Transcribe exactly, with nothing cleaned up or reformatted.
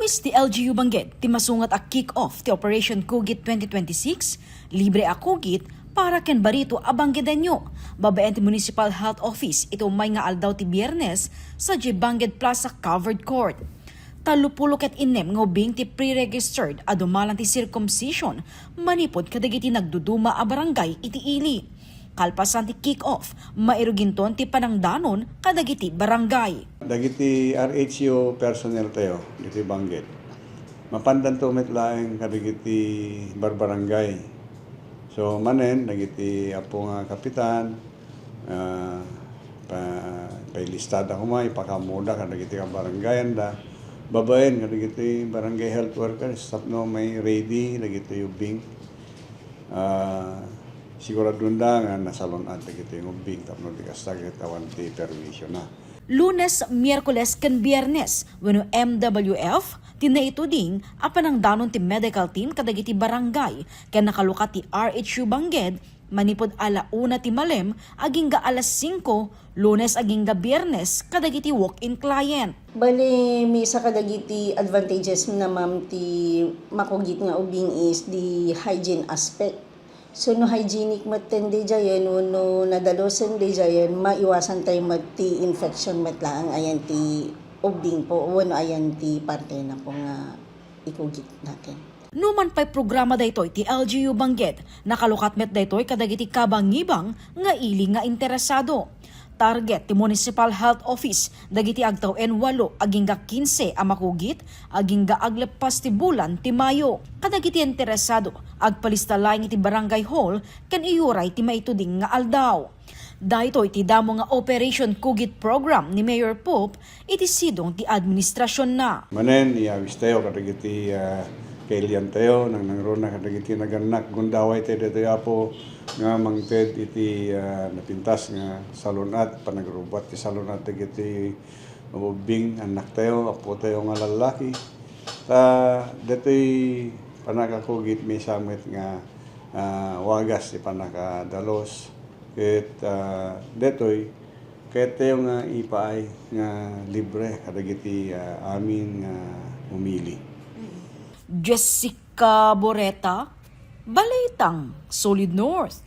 Ti L G U Bangged ti masungat a kick-off ti Operation Kugit twenty twenty-six, libre a kugit para ken barito a Banggedenyo. Babaen ti Municipal Health Office iti umay nga aldaw ti Biyernes sadiay Bangged Plaza Covered Court. Tallopulo ket innem nga ubbing ti pre-registered a dumalan ti circumcision manipud kadagiti nagduduma a barangay iti ili. Kalpasan ti kick-off, mairuginton ti panangdanon kadagiti barangay. Dagiti R H U personnel tayo, dagiti Bangged. Mapandanto met laeng kadagiti barbarangay. So, manen, dagiti apo nga kapitan, ah, pa-, pailistada koma, ipakaammoda kadagiti kabarangayanda. Babaen kadagiti barangay health workers, tapno may ready dagiti ubbing. Ah, siguradonda nga nasalun-at dagiti ubbing tapno di kasta ket awan ti perwisyo na. Lunes, Miyerkules ken Biyernes wenno M W F ti naituding a panangdanon ti medical team kadagiti barangay ken nakalukat ti R H U Bangged manipud ala una ti malem agingga alas singko, Lunes agingga Biyernes kadagiti walk-in client. Bale, maysa kadagiti advantages na, ma'am, ti makugit nga ubbing is the hygiene aspect. So, no hygienic met ten daydiayen wenno nadalosen daydiayen, maiwasan tayo met ti infection met laeng ayan ti ubbing po wenno ayan ti parte na po nga ikugit natin. Numan pay programa daytoy ti L G U Bangged, nakalukat met daytoy kadagiti kabangibang nga ili nga interesado. Target ti Municipal Health Office dagiti agtawen walo agingga kinse a makugit agingga agleppas ti bulan ti Mayo. Kadagiti interesado, agpalista laeng iti barangay hall ken iyuray ti maituding nga aldaw. Daytoy ti damo nga Operation Kugit Program ni Mayor Pope iti sidong ti administrasyonna. Manen, iyawistayo kadagiti, ah, kailiantayo, nangnangruna kadagiti nagannak. Gundawaytayo daytoy, Apo, nga mangted iti, ah, napintas nga salun-at, panagrubuat ti salun-at dagiti ubbing, annaktayo, appotayo nga lallaki. Ta daytoy panagkakugit maysa met nga, ah, wagas ti pannakadalus. Ket, ah, daytoy, kayatyo nga ipaay nga libre kadagiti, ah, amin nga umili. Jessica Boreta, Balitang Solid North.